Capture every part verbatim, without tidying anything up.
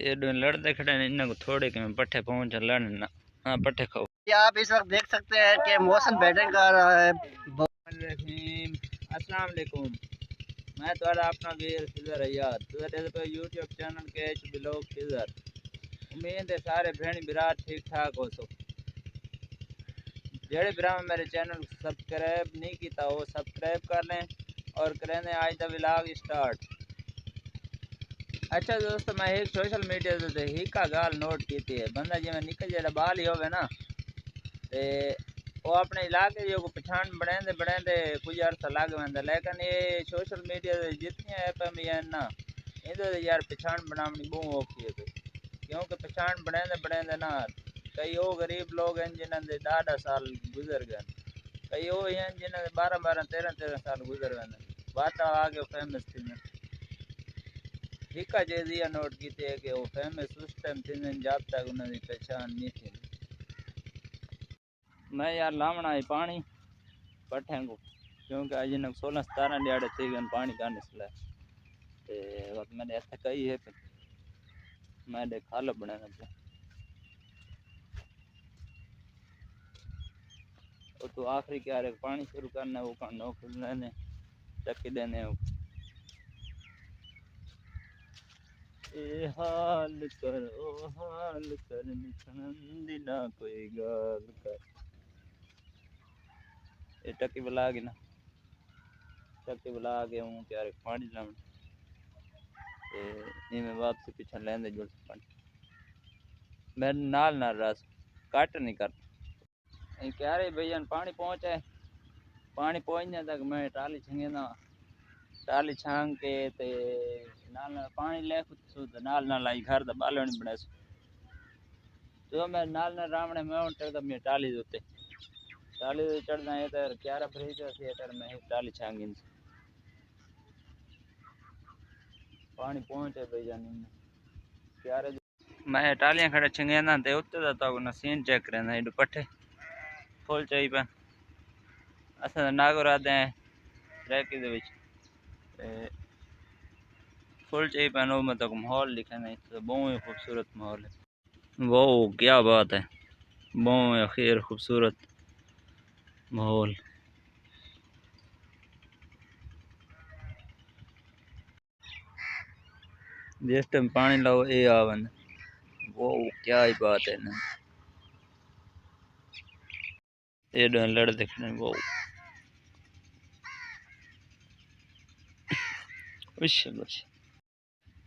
یہ ڈوئیں لڑدے کھڑے نے، انہاں کو تھوڑے کہ میں پٹھے پہنچ لڑن نہ۔ ہاں، پٹھے کھاؤ۔ یہ آپ اس وقت دیکھ سکتے ہیں کہ موسم بیٹنگ کر رہا ہے۔ الرحیم۔ السلام علیکم، میں تہاڈا اپنا ویر خضر ایار۔ تساں ڈیکھدے پئے یوٹیوب چینل کے ایچ بلاگ خضر۔ امید ہے سارے بھیݨ بھرا ٹھیک ٹھاک ہوسو۔ جیڑھے بھرا میرے چینل کو سبسکرائب نہیں کیتا، وہ سبسکرائب کر لیں اور کریں دے آج دا ولاگ اسٹارٹ۔ اچھا دوستو، میں ایک سوشل میڈیا تے ہک ڳالھ نوٹ کیتی ہے، بندہ جیویں نکا جیڑھا ٻال ہی ہووے نا، تے او اپݨے علاقے جو کو پچھاݨ بݨیندے بݨیندے کجھ عرصہ لڳ ویندا، لیکن اے سوشل میڈیا تے جتنی ایپ ہیں نا، ایندے تے یار پچھاݨ بݨاوݨی ٻہوں اوکھی ہے پئی، کیونکہ پچھاݨ بݨیندے بݨیندے نا، کئی او غریب لوگ ہیں جنہاں دے ݙاہ ݙاہ سال گزر ڳئے، کئی او ہیں جنہاں دے ٻارہاں ٻارہاں، تیرہاں تیرہاں سال گزر ویندے، بعد آ کے فیمس تھیندے۔ ہکا چیز یہ نوٹ کیتی ہے کہ وہ فیمس اس ٹائم تھیندے جب تک انہاں دی پہچان نہیں تھیندی۔ میں یار لاوݨا ہے پاݨی پٹھیں کو، کیونکہ اڄ انہاں سولہ ستارہ ݙیہاڑے تھی ڳئے پاݨی کائنی سلے۔ تے وقت میں نے اتھے کئی ہے، میں ݙے کھل بݨیندے پئے۔ اتوں آخری کیارے پاݨی شروع کرنا، او کن نوک لیندے، چکی ݙیندے او۔ اے حال کر، او حال کر، نکھڑن دی نہ کوئی ڳالھ کر۔ اے چکی بلا کے نا، چکی بلا کے اوں کیارے پاݨی لاوݨ۔ تے ایویں واپسی پچھوں لیندے جلسے پاݨی۔ میرے نال نال رہسو، کٹ نہیں کرنا۔ ایں کیارے بھئیاں پاݨی پہنچے، پاݨی پہنچݨ تک میں ٹالی چھنگینداں، ٹالی چھنگ کے تے نال نال پاݨی لے کھدسوں تے نال نال آئی گھر دا ٻالݨ بݨیسوں۔ جو میں نال نال راوݨے میں ہݨ چڑھدا میں ٹالی دے اتے، ٹالی تے چڑھدا اے تے کیارا بھری تے اسی اے تے میں ٹالی چھنگینداں۔ پاݨی پہنچے بھئیاں، کیارے میں ٹالیاں کھڑے چھنگینداں تے اتے دا تاکوں نہ سین چیک کریندا، ایڈو پٹھے پھل چائی پن۔ اساں دا ناگور آدے ہیں سرائیکی دے وچ۔ تے پھل چائی پن، او میں تاکوں ماحول ݙکھیندا، اتھے دا ٻہوں ہی خوبصورت ماحول ہے۔ واہ، کیا بات ہے، ٻہوں ہی خیر خوبصورت ماحول۔ جس ٹائم پاݨی لاؤ، اے آ ویندے۔ واہ، کیا ہی بات ہے نا۔ اے ݙوہیں لڑدے کھڑے نے، واہ۔ وش، وش۔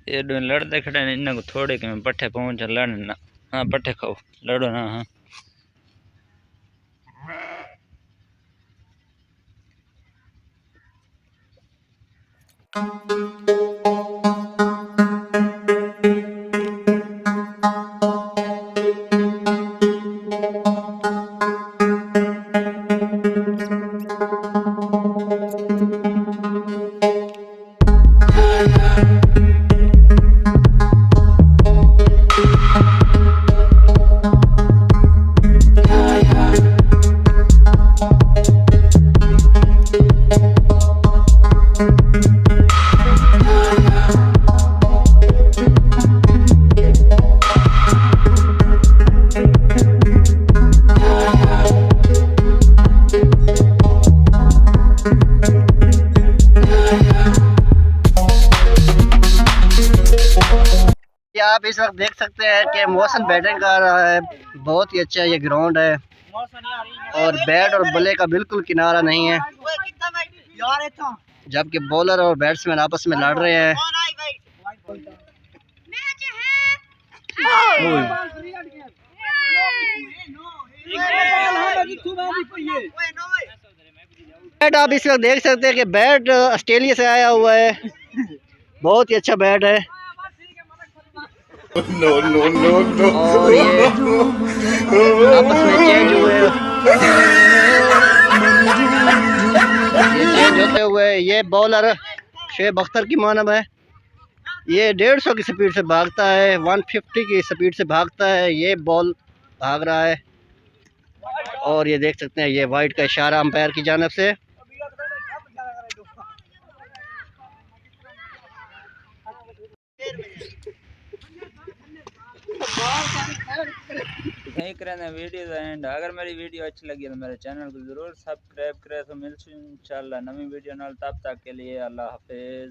اے ݙوہیں لڑدے کھڑے نے، انہاں کو تھوڑے کہ میں پٹھے پہنچ لڑن نہ۔ ہاں، پٹھے کھاؤ، لڑو نہ، ہاں۔ یہ آپ اس وقت دیکھ سکتے ہیں کہ موسم بیٹنگ کر رہا ہے، بہت ہی اچھا یہ گراؤنڈ ہے اور بیٹ اور بلے کا بالکل کنارہ نہیں ہے، جبکہ بولر اور بیٹسمین آپس میں لڑ رہے ہیں۔ بیٹ آپ اس وقت دیکھ سکتے ہیں کہ بیٹ آسٹریلیا سے آیا ہوا ہے، بہت ہی اچھا بیٹ ہے۔ نو، نو، نو، نو۔ اور یہ آپس میں چینج ہوئے، یہ چینج ہوتے ہوئے یہ بالر شعیب اختر کی مانب ہے۔ یہ ڈیڑھ سو کی سپیڈ سے بھاگتا ہے، ون ففٹی کی سپیڈ سے بھاگتا ہے، یہ بال بھاگ رہا ہے۔ اور یہ دیکھ سکتے ہیں، یہ وائڈ کا اشارہ امپائر کی جانب سے۔ اتھاں ہی کریندے ویڈیو دا اینڈ۔ اگر میری ویڈیو اچھی لگی تو میرے چینل کو ضرور سبسکرائب کرے۔ تو ملسوں انشاءاللہ نویں ویڈیو نال، تب تک کے لیے اللہ حافظ۔